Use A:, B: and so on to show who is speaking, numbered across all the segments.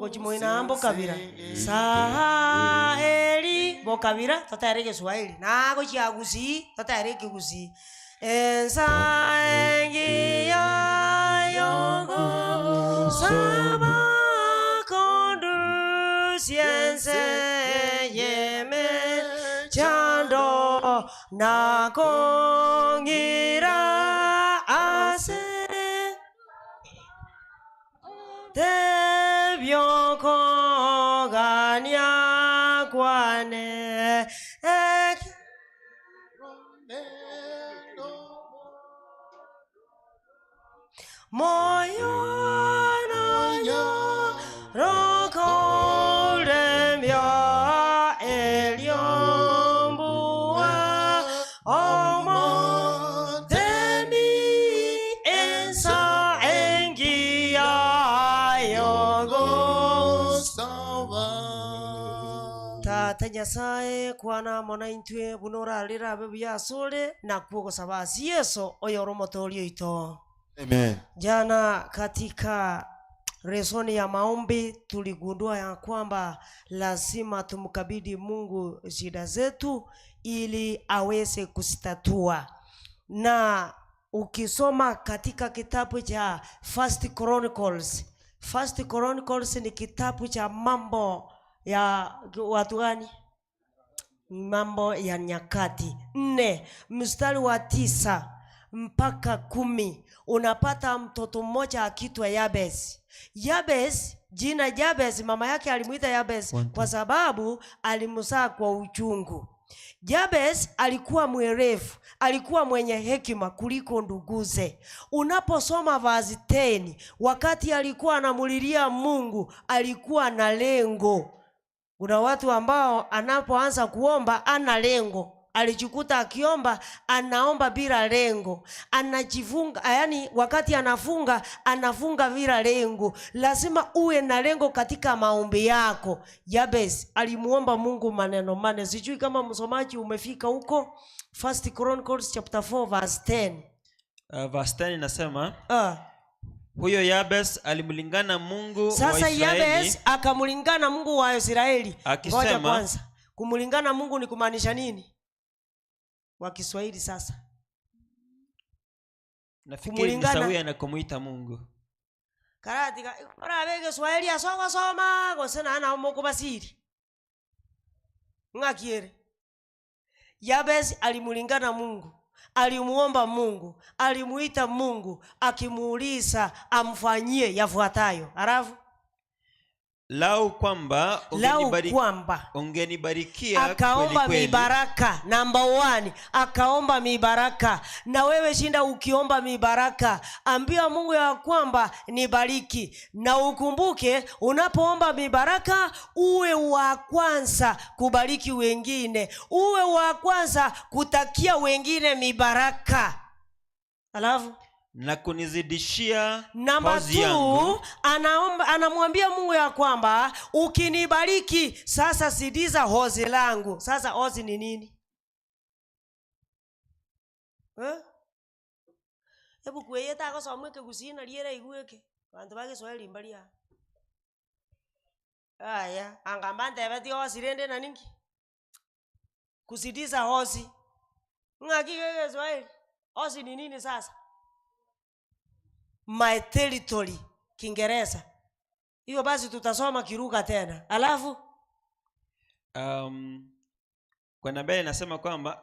A: Gochimoina ambo kabira saeli bokabira totere Kiswahili na gochia Gusii totere Kigusii ensa engiya yogo saba kondusiense yeme chando na kongira ase tebyokogania kwane ek moyo nayo rokolemya elyombua omotemi ensa engiya yogo. Tata Nyasaye kwana mona intwe buno orarire abe buya asore nakwo gosaba ase Yeso oyore omotoori oito.
B: Amen.
A: Jana katika lesoni ya maombi tuligundua ya kwamba lazima tumkabidhi Mungu shida zetu ili aweze kuzitatua. Na ukisoma katika kitabu cha First Chronicles, First Chronicles ni kitabu cha mambo ya watu gani? Mambo ya Nyakati 4 mstari wa 9 mpaka 10 unapata mtoto mmoja akiitwa Yabes. Yabes, jina Jabes, mama yake alimuita Yabes kwa sababu alimzaa kwa uchungu. Jabes alikuwa mwerevu, alikuwa mwenye hekima kuliko nduguze. Unaposoma verse 10, wakati alikuwa anamulilia Mungu, alikuwa na lengo. Kuna watu ambao anapoanza kuomba ana lengo. Alijikuta akiomba, anaomba bila lengo, anajifunga, yani wakati anafunga, anafunga bila lengo. Lazima uwe na lengo katika maombi yako. Jabez alimuomba Mungu maneno mane. Sijui kama msomaji umefika huko. First Chronicles chapter 4 verse 10.
C: Verse 10 inasema, huyo Yabes alimlingana Mungu wa
A: Sasa
C: Israeli
A: Yabes akamlingana Mungu wa Israeli.
C: Akisema,
A: Ngoja kwanza, kumlingana Mungu ni kumaanisha nini kwa Kiswahili sasa?
C: Nafikiri ni sawia na kumuita Mungu.
A: Karatika orabe Kiswahili asoma soma gose na mokubasiri ng'akiere. Yabes alimulingana Mungu, alimuomba Mungu, alimuita Mungu akimuuliza amfanyie yafuatayo. Halafu
C: lau kwamba
A: lau kwamba
C: ungenibarikia
A: akaomba
C: kweli kweli,
A: mibaraka. Namba 1, akaomba mibaraka. Na wewe shinda ukiomba mibaraka, ambia Mungu ya kwamba nibariki. Na ukumbuke unapoomba mibaraka, uwe wa kwanza kubariki wengine, uwe wa kwanza kutakia wengine mibaraka. Alafu
C: na kunizidishia
A: namba
C: hozi
A: 2,
C: yangu,
A: anaomba, anamwambia Mungu ya kwamba ukinibariki sasa zidiza hozi langu. Sasa hozi ni nini? Eh? Hebu kweyeta akosomwe Kigusii nariera igweke bantu ba Kiswahili mbaria aya angamba ntebeti hozi rende na ninki kuzidiza hozi ng'aki Kiswahili hozi ni nini sasa? My territory Kiingereza. Hiyo basi tutasoma kiruka tena. Alafu
C: Kwenda mbele nasema kwamba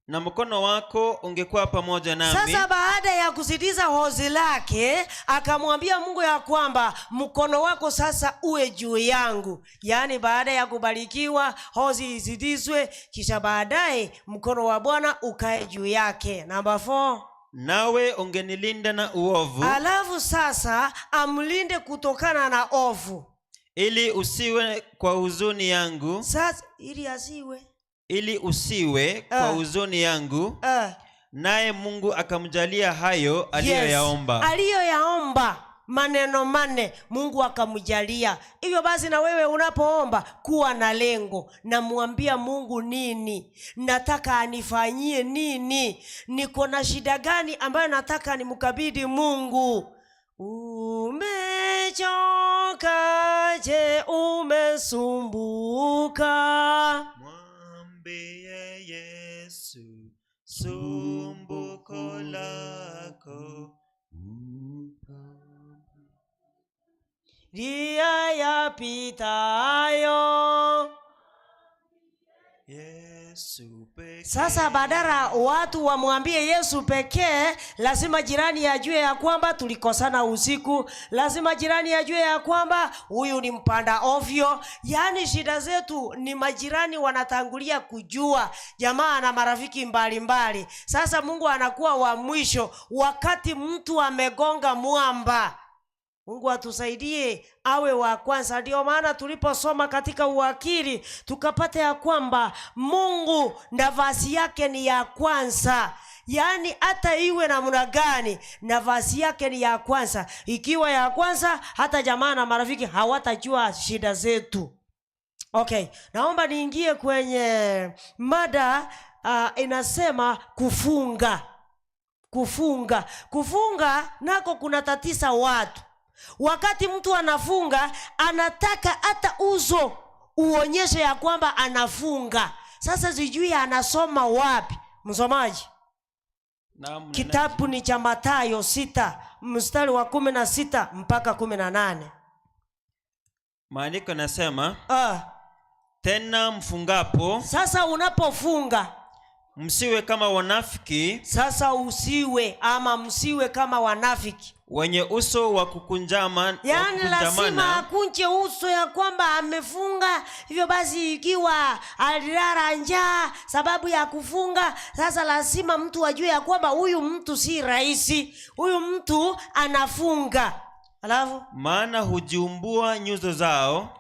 C: na mkono wako ungekuwa pamoja nami.
A: Sasa baada ya kuzidiza hozi lake akamwambia Mungu ya kwamba mkono wako sasa uwe juu yangu. Yaani baada ya kubarikiwa hozi izidizwe, kisha baadaye mkono wa Bwana ukae juu yake. Namba 4,
C: nawe ungenilinda na uovu,
A: alafu sasa amlinde kutokana na ovu,
C: ili usiwe kwa huzuni yangu,
A: Sasa ili asiwe
C: ili usiwe kwa huzuni yangu. Naye Mungu akamjalia hayo aliyoyaomba.
A: Yes, aliyoyaomba maneno mane Mungu akamjalia. Hivyo basi na wewe unapoomba kuwa na lengo. Namwambia Mungu nini? Nataka anifanyie nini? Niko na shida gani ambayo nataka nimkabidhi Mungu? Umechoka. Umechoka? Je, umesumbuka?
C: Mwambie Yesu sumbuko lako,
A: Ria yapitayo.
C: Yesu pekee.
A: Sasa badala watu wamwambie Yesu pekee, lazima jirani ajue ya kwamba tulikosana usiku, lazima jirani ajue ya kwamba huyu ni mpanda ovyo. Yaani shida zetu ni majirani wanatangulia kujua, jamaa na marafiki mbalimbali mbali. Sasa Mungu anakuwa wa mwisho wakati mtu amegonga mwamba. Mungu atusaidie awe wa kwanza. Ndio maana tuliposoma katika uwakili tukapata ya kwamba Mungu nafasi yake ni ya kwanza, yaani hata iwe namna gani, nafasi yake ni ya kwanza. Ikiwa ya kwanza, hata jamaa na marafiki hawatajua shida zetu. Okay, naomba niingie kwenye mada inasema kufunga. Kufunga, kufunga nako kuna tatisa watu. Wakati mtu anafunga, anataka hata uso uonyeshe ya kwamba anafunga. Sasa sijui anasoma wapi. Msomaji,
C: Naam,
A: kitabu ni cha Mathayo 6 mstari wa 16 mpaka 18.
C: Maandiko yanasema, tena mfungapo,
A: Sasa unapofunga,
C: msiwe kama wanafiki,
A: sasa usiwe ama msiwe kama wanafiki,
C: wenye uso wa kukunjama,
A: yaani
C: wa
A: lazima
C: kukunjamana,
A: akunje uso ya kwamba amefunga. Hivyo basi ikiwa alilala njaa sababu ya kufunga, sasa lazima mtu ajue ya kwamba huyu mtu si rahisi, huyu mtu anafunga. Alafu
C: maana hujiumbua nyuso zao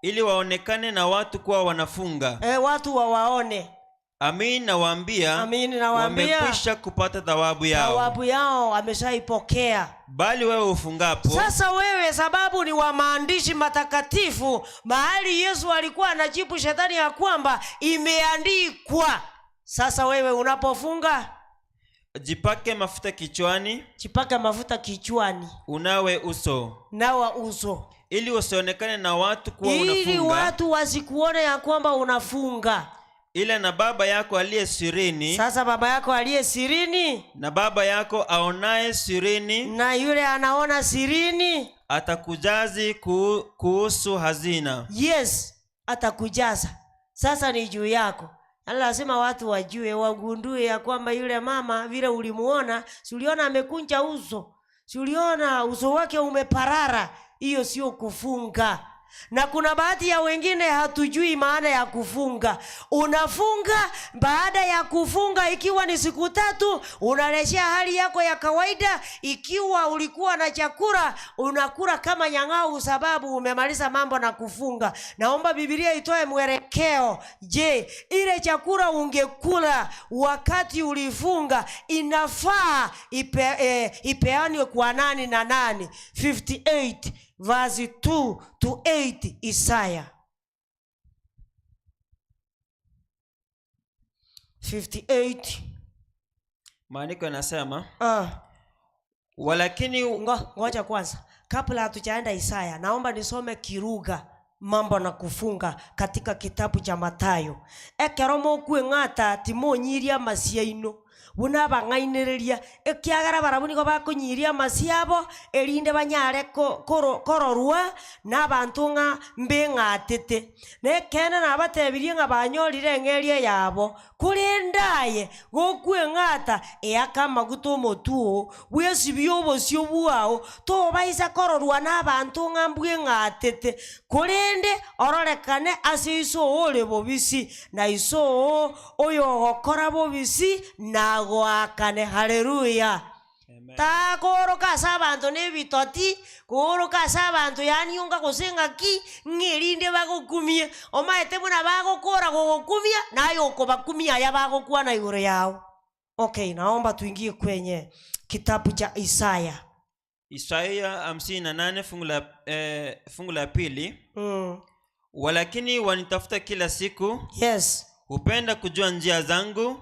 C: ili waonekane na watu kuwa wanafunga.
A: Watu wawaone.
C: Amin nawaambia,
A: Amin nawaambia,
C: wamekwisha kupata thawabu yao.
A: Thawabu yao ameshaipokea.
C: Bali wewe ufungapo,
A: Sasa wewe, sababu ni wa maandishi matakatifu, mahali Yesu alikuwa anajibu shetani ya kwamba imeandikwa. Sasa wewe unapofunga,
C: jipake mafuta kichwani,
A: jipake mafuta kichwani,
C: unawe uso,
A: nawa uso,
C: ili usionekane na watu kuwa
A: ili
C: unafunga,
A: watu wasikuone ya kwamba unafunga,
C: ila na Baba yako aliye sirini.
A: Sasa baba yako aliye sirini,
C: na Baba yako aonaye sirini,
A: na yule anaona sirini,
C: atakujazi kuhusu hazina.
A: Yes, atakujaza. Sasa ni juu yako. Yaani lazima watu wajue, wagundue ya kwamba yule mama vile ulimuona, si uliona amekunja uso, si uliona uso wake umeparara. Hiyo sio kufunga. Na kuna baadhi ya wengine hatujui maana ya kufunga. Unafunga, baada ya kufunga ikiwa ni siku 3, unarejea hali yako ya kawaida. Ikiwa ulikuwa na chakula, unakula kama nyang'au sababu umemaliza mambo na kufunga. Naomba Biblia itoe mwelekeo. Je, ile chakula ungekula wakati ulifunga inafaa ipeanwe kwa nani na nani? 58 verse 2 to 8, Isaiah 58.
C: Maandiko yanasema, walakini
A: Ngoja kwanza, kabla hatujaenda Isaya, naomba nisome kiruga mambo na kufunga katika kitabu cha Mathayo. Ekero mokweng'ata timonyiria masiaino, buna abang'ainereria, ekiagera barabwo nigo bakonyiria masiabo, erinde banyare kororwa n'abanto ng'a mbeng'atete. Nekene nabatebirie ng'a banyorire eng'eria yabo, korende aye gokweng'ata eaka amaguta omotuo, bwesibie obosio bwao, tobaisa kororwa n'abanto ng'a mbweng'atete, korende ororekane ase iso ore bobisi, na iso oyogokora bobisi nagoakane. Haleluya.
C: Amen.
A: Ta koroka ase abanto n'ebitoti, koroka ase abanto yaani onga gose ng'aki, ng'erinde bagokumie. Omaete buna bagokora gogokumia, naye okobakumia aya bagokwana igoro yao. Okay, naomba tuingie kwenye kitabu cha Isaya.
C: Isaya 58 fungu la pili. Walakini wanitafuta kila siku. Hupenda kujua njia zangu.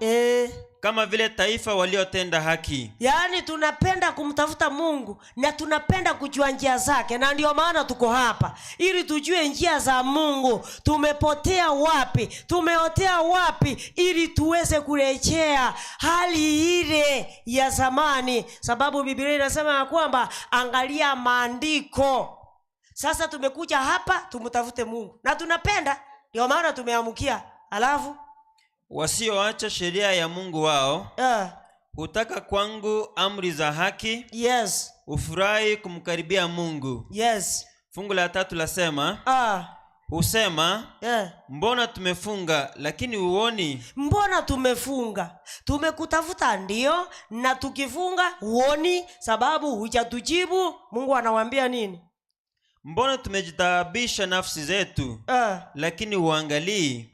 C: Kama vile taifa waliotenda haki.
A: Yaani tunapenda kumtafuta Mungu na tunapenda kujua njia zake, na ndio maana tuko hapa ili tujue njia za Mungu. Tumepotea wapi? Tumeotea wapi? Ili tuweze kurejea hali ile ya zamani, sababu Biblia inasema ya kwamba angalia maandiko. Sasa tumekuja hapa tumtafute Mungu na tunapenda, ndio maana tumeamkia. Alafu
C: wasioacha sheria ya Mungu wao, hutaka kwangu amri za haki, hufurahi kumkaribia Mungu. Fungu la 3 lasema, husema, mbona tumefunga lakini huoni?
A: Mbona tumefunga? Tumekutafuta ndio, na tukifunga huoni, sababu hujatujibu. Mungu anawaambia nini?
C: Mbona tumejitaabisha nafsi zetu, lakini huangalii?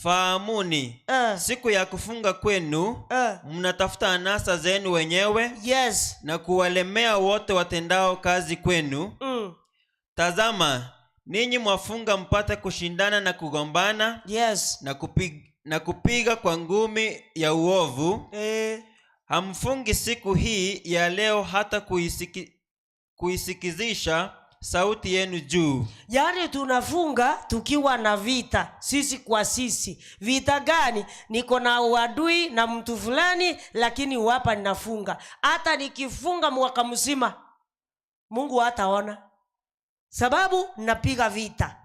C: Fahamuni, siku ya kufunga kwenu, mnatafuta anasa zenu wenyewe, na kuwalemea wote watendao kazi kwenu. Tazama, ninyi mwafunga mpate kushindana na kugombana, na kupiga kwa ngumi ya uovu. Hamfungi siku hii ya leo hata kuisikizisha sauti yenu juu.
A: Yaani tunafunga tukiwa na vita sisi kwa sisi. Vita gani? Niko na uadui na mtu fulani, lakini hapa ninafunga. Hata nikifunga mwaka mzima Mungu hataona, sababu napiga vita.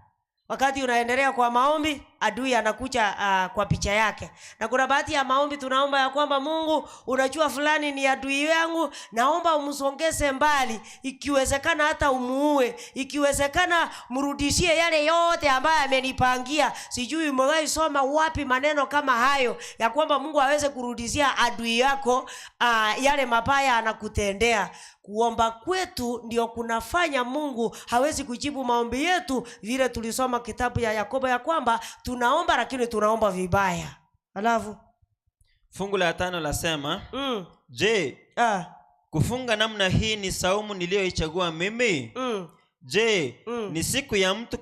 A: Wakati unaendelea kwa maombi, adui anakuja kwa picha yake. Na kuna baadhi ya maombi tunaomba ya kwamba Mungu, unajua fulani ni adui yangu, naomba umsongeze mbali, ikiwezekana hata umuue, ikiwezekana mrudishie yale yote ambayo amenipangia. Sijui umewahi soma wapi maneno kama hayo ya kwamba Mungu aweze kurudishia adui yako yale mabaya anakutendea. Kuomba kwetu ndio kunafanya Mungu hawezi kujibu maombi yetu, vile tulisoma kitabu ya Yakobo ya kwamba tunaomba lakini tunaomba vibaya. Alafu
C: fungu la 5 lasema, Je, kufunga namna hii ni saumu niliyoichagua mimi? Je, ni siku ya mtu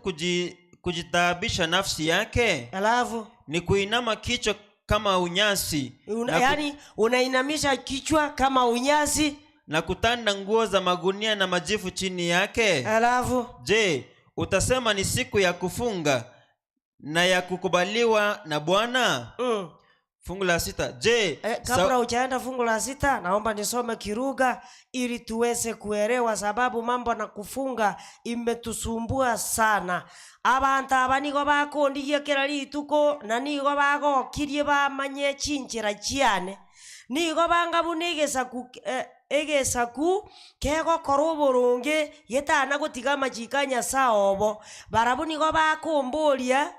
C: kujitaabisha nafsi yake?
A: Alafu
C: ni kuinama kichwa kama unyasi.
A: Yaani unainamisha kichwa kama unyasi
C: na kutanda nguo za magunia na majivu chini yake.
A: Alafu
C: je, utasema ni siku ya kufunga na ya kukubaliwa na Bwana? Fungu la 6. Je,
A: Kabla hujaenda fungu la 6, naomba nisome Kiruga ili tuweze kuelewa, sababu mambo na kufunga imetusumbua sana. Abantu aba nigo bakondigie kila rituko na nigo bagokirie bamanye chinchera chiane. Nigo bangabuna egesaku kegokora oboronge getana gotiga amachiko a Nyasaye obo. Barabwo nigo bakomboria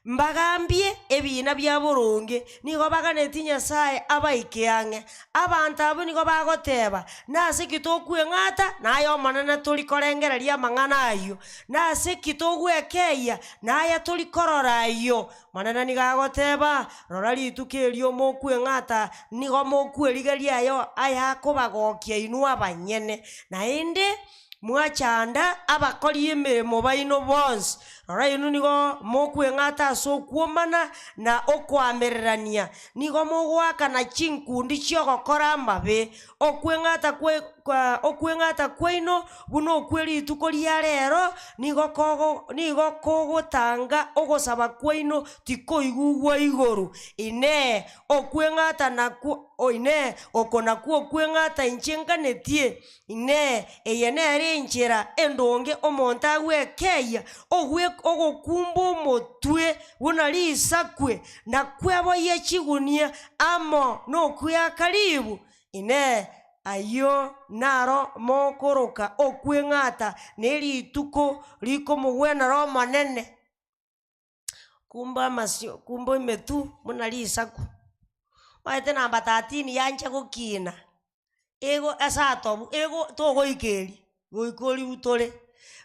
A: mbagambie ebina bia boronge, nigo baganeti Nyasaye abaike ang'e. Abanto abwo nigo bagoteba nase ki tokweng'ata naye omonene tori korengereria amang'ana ayio, nase ki togwekeia naye tori korora ayio. Monene nigo agoteba rora rituko erio mokweng'ata nigo mokwerigeria ayo ayakobagokia inwe abanyene, naende mwachanda abakori emirimo baino bonsi. Rora inu nigo mokweng'ata ase okwomana na okwamererania, nigo mogwakana chinkundi chiogokora amabe. Okweng'ata kwe, kwa, okweng'ata kwaino buna okwe rituko ria rero nigo kogo, nigo kogotanga ogosaba kwaino tikoigugwa igoro. Ine okweng'ata nakwo, oine oko nakwo okweng'ata inche nkanetie. Ine eye nere enchera endonge omonto agwekeia ogokumba omotwe buna risakwe na kweboyia chigunia amo nokwea karibu. Ine ayo naro mokoroka okweng'ata nerituko rikomogwenera omonene. Kumba amasio, kumba emetu buna risaku. Maete namba 13 yancha gokina. Ego asatobu, ego togoikeri, goikori utore.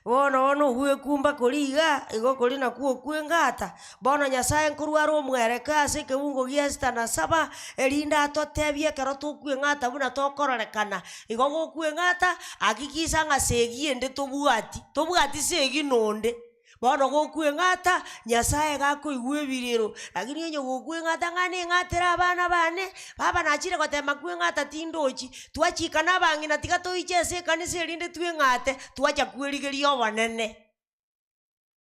A: Bono bono ogwekumba koriga, igo kori nakwo okweng'ata. Bono Nyasaye nkorware omwereka ase ekebungo gia sita na saba, erinde atotebie ekero tokweng'ata buna tokororekana. Igo gokweng'ata, hakikisha ng'a segi ende tobwati, tobwati segi nonde. Bono gokweng'ata, Nyasaye gakoigwa ebirero, lakini onye gokweng'ata ng'a neng'atere abana bane, baba nachire gotema kweng'ata tindochi, twachika na abang'ina tiga toiche ase ekanisa erinde tweng'ate, twacha kwerigeria obonene.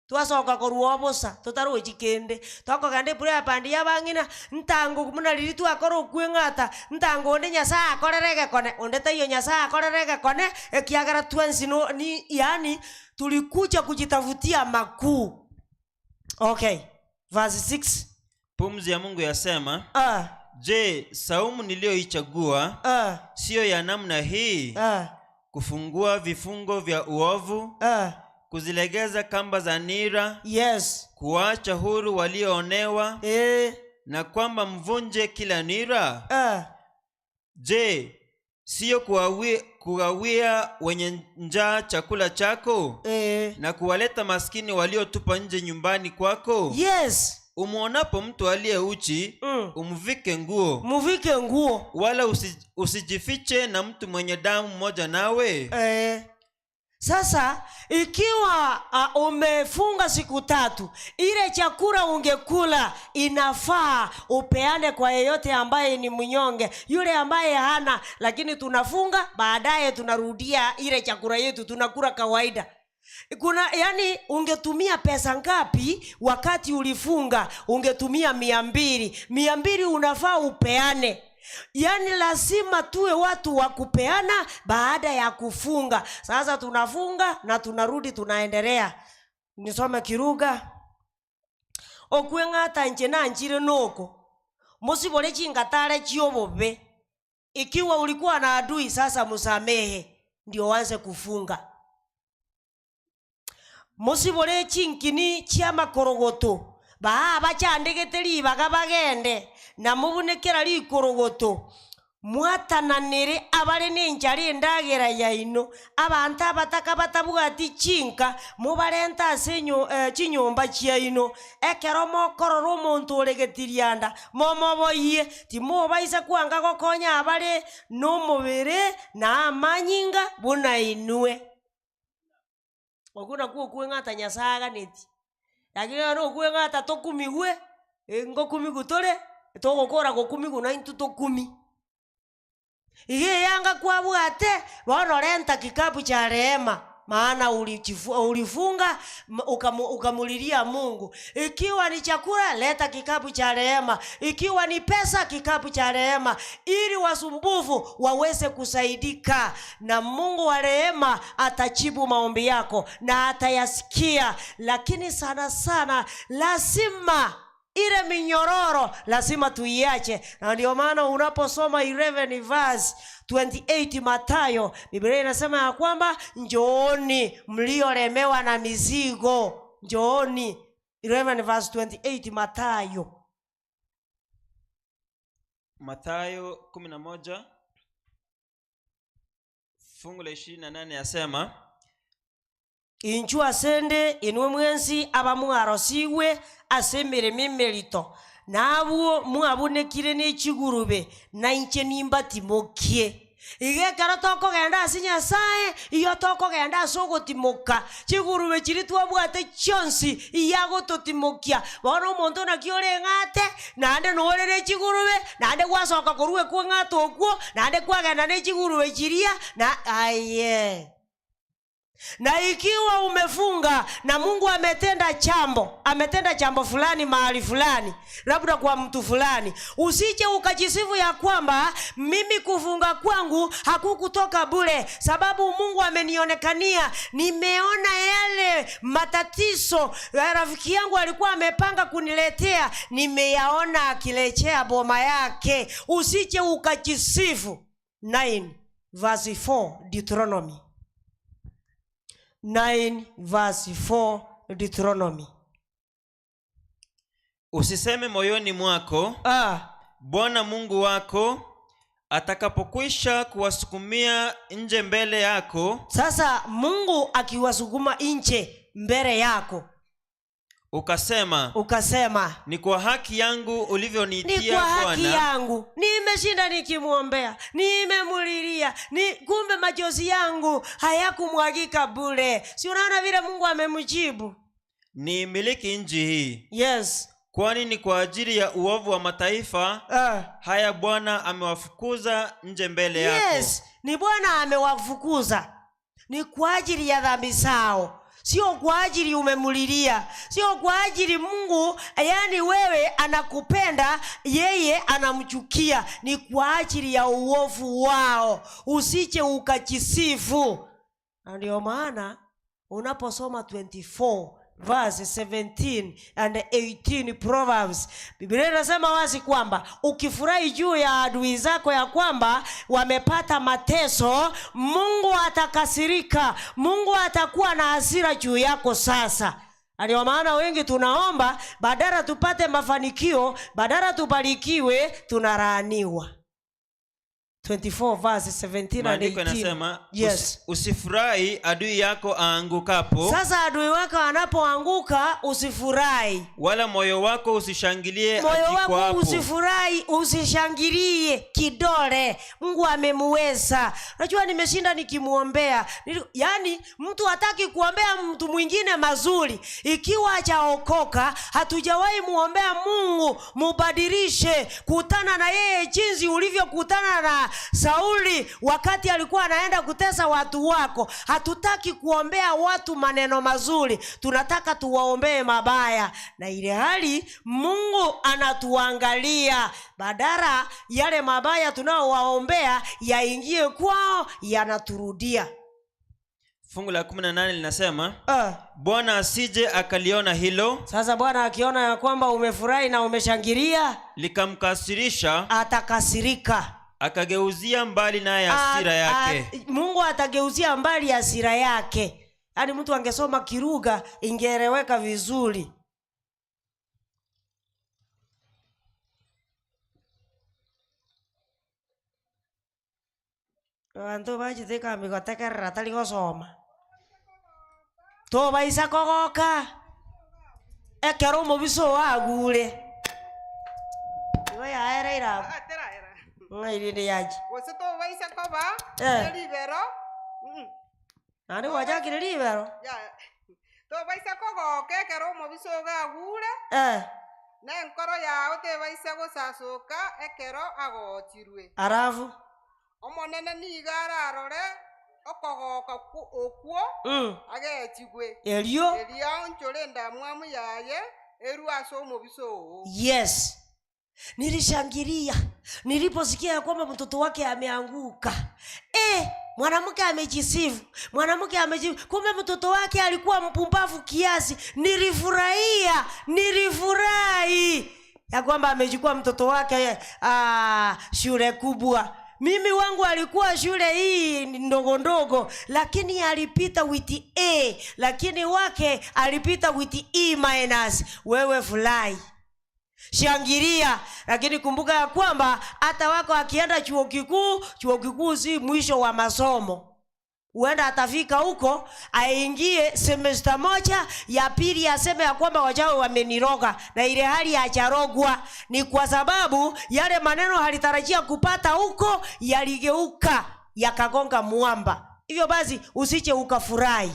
A: Twasoka korwa obosa, totarochi kende. Tokogenda eprayer band ya abang'ina, ntango buna riria twakora okweng'ata, ntango onde Nyasaye akorere egekone, onde taiyo Nyasaye akorere egekone, ekiagera twensi no ni yaani tulikuja kujitafutia makuu. Okay, verse 6.
C: Pumzi ya Mungu yasema, je, saumu niliyoichagua siyo ya namna hii, kufungua vifungo vya uovu, kuzilegeza kamba za nira, kuwaacha huru walioonewa, na kwamba mvunje kila nira? Je, siyo kugawia wenye njaa chakula chako, na kuwaleta maskini waliotupa nje nyumbani kwako? Umwonapo mtu aliye uchi, umvike nguo,
A: Muvike nguo,
C: wala usijifiche na mtu mwenye damu mmoja nawe.
A: Sasa ikiwa umefunga siku 3, ile chakula ungekula inafaa upeane kwa yeyote ambaye ni mnyonge, yule ambaye hana. Lakini tunafunga, baadaye tunarudia ile chakula yetu tunakula kawaida. Kuna, yani ungetumia pesa ngapi wakati ulifunga? Ungetumia 200. 200 unafaa upeane. Yani lazima tuwe watu wa kupeana baada ya kufunga. Sasa tunafunga na tunarudi tunaendelea. Nisome kiruga. Okweng'ata nche na nchire noko. Musibore chingatare chiobobe. Ikiwa ulikuwa na adui, sasa musamehe ndio uanze kufunga. Musibore chinkini chia makorogoto. Baa bachandegete ribaga bagende na mubunekera rikorogoto. Mwatananire abare n'enchara endagera yaino, abantu abataka batabwati chinka mubarenta ase chinyomba chiaino. Ekero mokorora omonto oregetirianda momoboyie, timobaisa kwanga gokonya abare n'omobere na amanyinga buna inwe. Okwo nakwo okweng'ata Nyasaye aganeti. Lakini no okweng'ata tokumigwe, ngokumigwe tore, togokora gokumigwa na intwe tokumi. Iye yanga kwabwate, bono renta kikapu cha rehema, maana ulifunga, ukamulilia Mungu. Ikiwa ni chakula, leta kikapu cha rehema. Ikiwa ni pesa, kikapu cha rehema, ili wasumbufu waweze kusaidika. Na Mungu wa rehema atajibu maombi yako na atayasikia. Lakini sana sana lazima ile minyororo lazima tuiache. Na ndio maana unaposoma 11 verse 28 Mathayo, Biblia inasema ya kwamba njooni mliolemewa na mizigo. Njooni. 11 verse 28 Mathayo.
C: Mathayo 11 fungu la 28 yasema,
A: Inchu asende inwe mwensi abamwarosiwe ase emirimo emerito, nabwo mwabunekire n'echigurube, na inche nimbatimokie. Iga ekero tokogenda ase Nyasaye, iyo tokogenda ase ogotimoka, chigurube chiri twabwate chionsi iyagototimokia. Bono omonto naki oreng'ate, naende norere chigurube, naende gwasoka korwa ekweng'ata okwo, naende kwagenda n'echigurube chiria, na aye. Na ikiwa umefunga na Mungu ametenda chambo, ametenda chambo fulani mahali fulani, labda kwa mtu fulani, usije ukajisifu ya kwamba mimi kufunga kwangu hakukutoka bure, sababu Mungu amenionekania, nimeona yale matatizo rafiki yangu alikuwa amepanga kuniletea, nimeyaona akilechea boma yake. Usije ukajisifu. 9 verse 4 Deuteronomy. 9 verse 4 Deuteronomy.
C: Usiseme moyoni mwako, Bwana Mungu wako atakapokwisha kuwasukumia nje mbele yako.
A: Sasa Mungu akiwasukuma nje mbele yako,
C: ukasema,
A: ukasema,
C: ni kwa haki yangu ulivyoniitia
A: Ni kwa haki
C: Bwana.
A: yangu nimeshinda nikimuombea, nimemulilia, ni kumbe machozi yangu hayakumwagika bure. Si unaona vile Mungu amemjibu?
C: Niimiliki nchi hii.
A: Yes.
C: Kwani ni kwa ajili ya uovu wa mataifa haya Bwana amewafukuza nje mbele yako.
A: Yes, ni Bwana amewafukuza, ni kwa ajili ya dhambi zao, sio kwa ajili umemulilia, sio kwa ajili Mungu, yaani wewe anakupenda, yeye anamchukia. Ni kwa ajili ya uovu wao, usije ukajisifu. Na ndio maana unaposoma 24 verse 17 and 18 Proverbs, Biblia inasema wazi kwamba ukifurahi juu ya adui zako ya kwamba wamepata mateso, Mungu atakasirika, Mungu atakuwa na hasira juu yako sasa. Na ndio maana wengi tunaomba badala tupate mafanikio, badala tubarikiwe, tunalaaniwa. 24 verse 17 and
C: Maandiko
A: 18.
C: yanasema,
A: Yes.
C: Usifurahi adui yako aangukapo,
A: Sasa adui wako anapoanguka usifurahi,
C: wala moyo wako usishangilie
A: moyo wako
C: ajikwapo.
A: usifurahi, usishangilie kidole. Mungu amemuweza. Unajua, nimeshinda nikimuombea. Yaani mtu hataki kuombea mtu mwingine mazuri ikiwa hajaokoka. Hatujawahi muombea Mungu mubadilishe, kutana na yeye jinsi ulivyokutana na Sauli wakati alikuwa anaenda kutesa watu wako. Hatutaki kuombea watu maneno mazuri, tunataka tuwaombee mabaya, na ile hali Mungu anatuangalia. Badala yale mabaya tunaowaombea yaingie kwao, yanaturudia.
C: Fungu la 18 linasema, Bwana asije akaliona hilo,
A: Sasa Bwana akiona ya kwamba umefurahi na umeshangilia,
C: likamkasirisha,
A: atakasirika,
C: akageuzia mbali naye hasira yake.
A: Mungu atageuzia mbali hasira yake. Yaani mtu angesoma Kiruga ingeeleweka vizuri. Bantu bachithika migotekerera tari gosoma tobaisa kogoka ekero omobiso agure igo yaereire abo.
B: Ateraera.
A: Ng'airinde yachi.
B: Gose tobaisa koba neribero.
A: Nandi gwachakire ribero.
B: Ya. Tobaisa kogoka ekero omobiso ogagure, na enkoro yao tebaisa gosasoka ekero agochirwe.
A: Arafu
B: Omonene nigo ararore okogoka okwo agechigwe.
A: Erio
B: Erio aonchore endamwamu yaye erwe ase omobiso oo.
A: Yes, nilishangilia niliposikia ya kwamba mtoto wake ameanguka. Mwanamke amejisifu, mwanamke amejisifu, kumbe mtoto wake alikuwa mpumbavu kiasi. Nilifurahia, nilifurahi ya kwamba amechukua mtoto wake shule kubwa. Mimi wangu alikuwa shule hii ndogo ndogo, lakini alipita with A, lakini wake alipita with E minus. Wewe furahi, shangilia, lakini kumbuka ya kwamba hata wako akienda chuo kikuu, chuo kikuu si mwisho wa masomo. Huenda atafika huko aingie semester moja ya pili aseme ya kwamba wachawi wameniroga, na ile hali hajarogwa ni kwa sababu yale maneno alitarajia kupata huko yaligeuka yakagonga mwamba. Hivyo basi usije ukafurahi.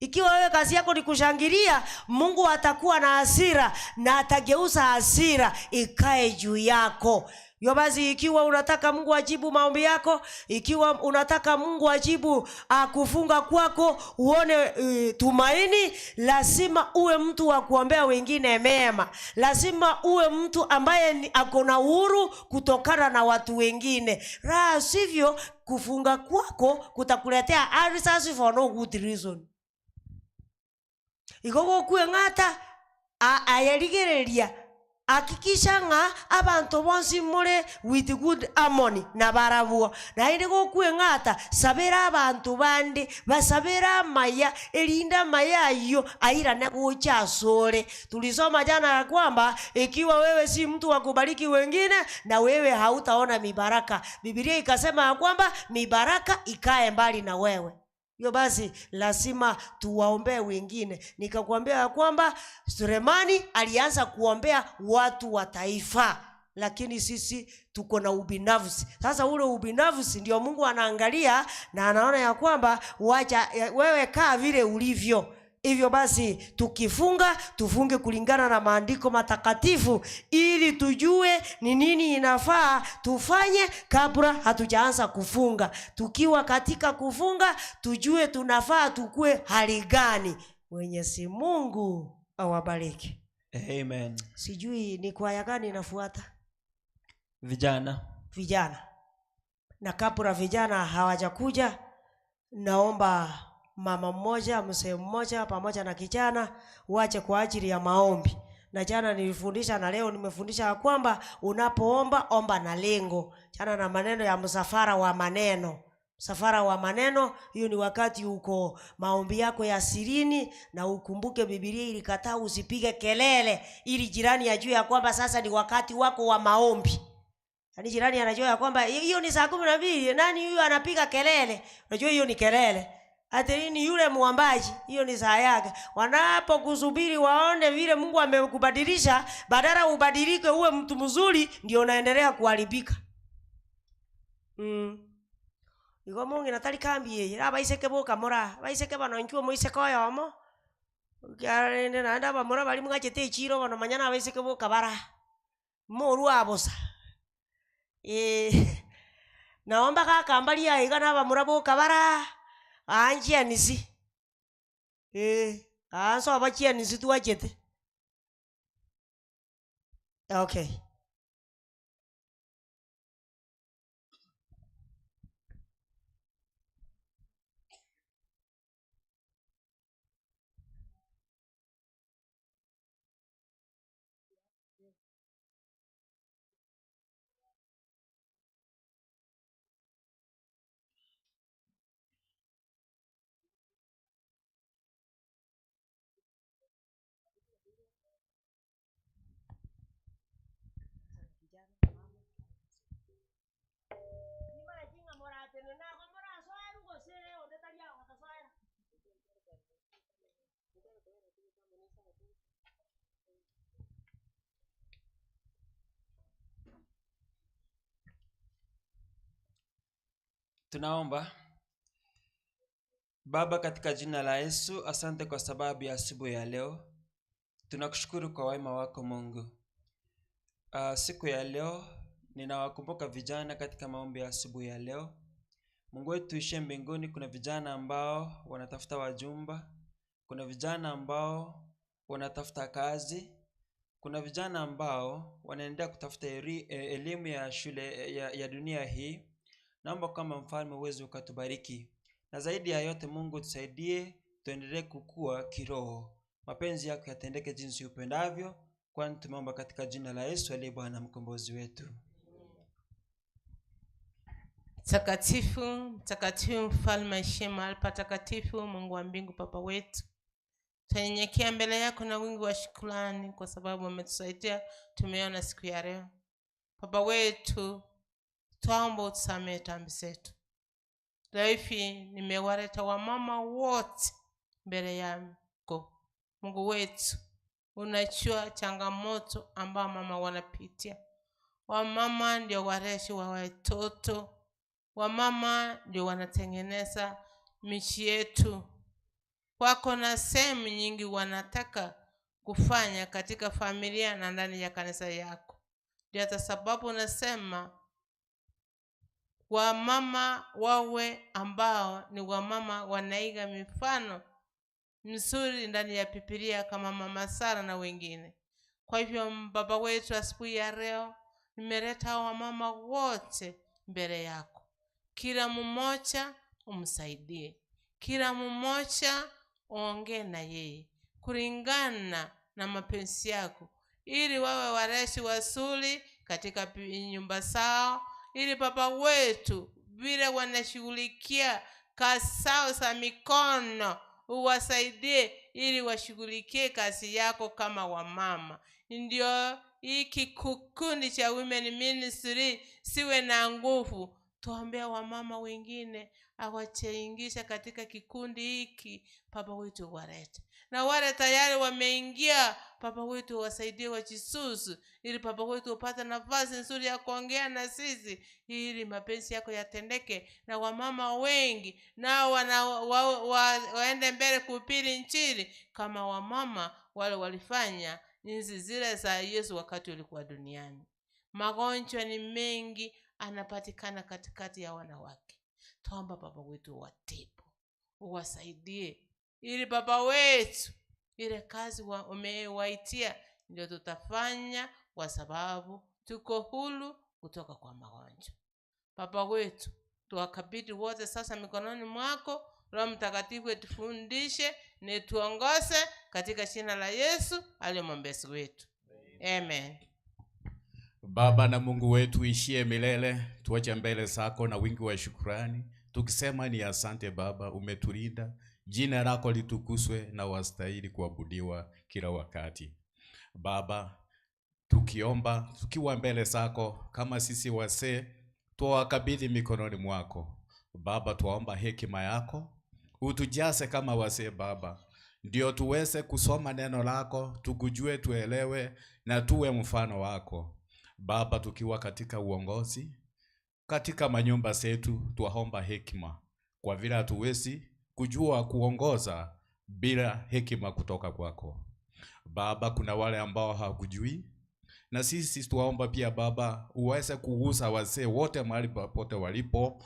A: Ikiwa wewe kazi yako ni kushangilia, Mungu atakuwa na hasira na atageuza hasira ikae juu yako. Hivyo basi ikiwa unataka Mungu ajibu maombi yako, ikiwa unataka Mungu ajibu kufunga kwako, uone tumaini, lazima uwe mtu wa kuombea wengine mema. Lazima uwe mtu ambaye ako na uhuru kutokana na watu wengine. La sivyo kufunga kwako kutakuletea answers for no good reason. Igo gokwe ng'ata, ayerigereria hakikisha ng'a abantu bonsi more with good harmony na barabwo. Naende gokwe ng'ata, sabera abantu bande basabera amaya, erinda amaya ayo airane gocha asore. Tulisoma jana ya kwamba ikiwa wewe si mtu wa kubariki wengine, na wewe hautaona mibaraka. Biblia ikasema ya kwamba mibaraka ikae mbali na wewe. Hiyo basi lazima tuwaombee wengine. Nikakwambia ya kwamba Sulemani alianza kuombea watu wa taifa, lakini sisi tuko na ubinafsi. Sasa ule ubinafsi ndio Mungu anaangalia na anaona ya kwamba wacha wewe kaa vile ulivyo. Hivyo basi tukifunga, tufunge kulingana na maandiko matakatifu ili tujue ni nini inafaa tufanye kabla hatujaanza kufunga. Tukiwa katika kufunga, tujue tunafaa tukue hali gani. Mwenyezi Mungu awabariki.
C: Amen.
A: Sijui ni kwaya gani inafuata?
C: Vijana.
A: Vijana. Na kabla vijana hawajakuja, naomba mama mmoja, mzee mmoja pamoja na kijana wache kwa ajili ya maombi. Na jana nilifundisha na leo nimefundisha ya kwamba unapoomba, omba na lengo. Jana na maneno ya msafara wa maneno. Msafara wa maneno, hiyo ni wakati uko maombi yako ya sirini, na ukumbuke Biblia ilikataa usipige kelele ili jirani ajue ya kwamba sasa ni wakati wako wa maombi. Yaani jirani anajua ya kwamba hiyo ni saa 12, nani huyu anapiga kelele? Unajua hiyo ni kelele. Ati ni yule muombaji, hiyo ni saa yake. Wanapokusubiri waone vile Mungu amekubadilisha, badala ubadilike uwe mtu mzuri, ndio unaendelea kuharibika. Igo Mungu natari kambi ye, abaiseke boka mora, abaiseke bano nchuo moiseke oyomo. Kiarende naenda bamora bari mugachete echiro bano manyana abaiseke boka bara. Moru abosa. Naomba kakambali aiga nabamura boka bara. Anjia nisi. Anso abachia nisi tuwachete. Okay.
C: Tunaomba. Baba, katika jina la Yesu, asante kwa sababu ya asubuhi ya leo. Tunakushukuru kwa wema wako Mungu. Siku ya leo ninawakumbuka vijana katika maombi ya asubuhi ya leo. Mungu wetu uishiye mbinguni, kuna vijana ambao wanatafuta wajumba, kuna vijana ambao wanatafuta kazi, kuna vijana ambao wanaendelea kutafuta elimu ya shule ya dunia hii. Naomba kama mfalme uweze ukatubariki. Na zaidi ya yote Mungu tusaidie tuendelee kukua kiroho. Mapenzi yako yatendeke jinsi upendavyo, kwani tumeomba katika jina la Yesu aliye Bwana mkombozi wetu.
D: Mtakatifu, mtakatifu mfalme aishiye mahali patakatifu, Mungu wa mbingu Baba wetu. Tunyenyekea mbele yako na wingi wa shukrani kwa sababu umetusaidia tumeona siku ya leo. Baba wetu, twaomba utusamehe dhambi zetu. Leo hivi nimewaleta wamama wote mbele yako. Mungu wetu, unajua changamoto ambao mama wanapitia. Wamama ndio walezi wa watoto. Wamama ndio wanatengeneza michi yetu. Wako na sehemu nyingi wanataka kufanya katika familia na ndani ya kanisa yako. Ndio hata sababu nasema wamama wawe ambao ni wamama wanaiga mifano mzuri ndani ya Biblia kama Mama Sara na wengine. Kwa hivyo Baba wetu, asubuhi ya leo nimeleta wamama wote mbele yako. Kila mmoja umsaidie, kila mmoja uongee na yeye kulingana na mapenzi yako, ili wawe walezi wazuri katika nyumba zao, ili Baba wetu vile wanashughulikia kazi zao za mikono uwasaidie ili washughulikie kazi yako kama wamama. Ndio hiki kikundi cha Women Ministry siwe na nguvu. Tuombea wamama wengine awachaingisha katika kikundi hiki, Baba wetu walete, na wale tayari wameingia, Baba wetu wasaidie wajisusu, ili Baba wetu upate nafasi nzuri ya kuongea na sisi, ili mapenzi yako yatendeke, na wamama wengi nao waende mbele kuhubiri Injili kama wamama wale walifanya enzi zile za Yesu wakati ulikuwa duniani. Magonjwa ni mengi anapatikana katikati ya wanawake. Tuomba Baba wetu watibu, uwasaidie, ili Baba wetu ile kazi umewaitia ndio tutafanya, kwa sababu tuko huru kutoka kwa magonjwa. Baba wetu, tuwakabidhi wote sasa mikononi mwako. Roho Mtakatifu etufundishe na tuongoze katika jina la Yesu aliye mwombezi wetu. Amen.
E: Baba na Mungu wetu ishie milele, tuache mbele zako na wingi wa shukrani, tukisema ni asante Baba, umetulinda. Jina lako litukuzwe na wastahili kuabudiwa kila wakati. Baba, tukiomba tukiwa mbele zako kama sisi wasee, tuwakabidhi mikononi mwako. Baba, twaomba hekima yako utujaze kama wasee Baba, ndio tuweze kusoma neno lako, tukujue, tuelewe na tuwe mfano wako. Baba, tukiwa katika uongozi, katika manyumba zetu, twaomba hekima, kwa vile hatuwezi kujua kuongoza bila hekima kutoka kwako. Baba, kuna wale ambao hawakujui, na sisi twaomba pia Baba uweze kugusa wazee wote mahali popote walipo.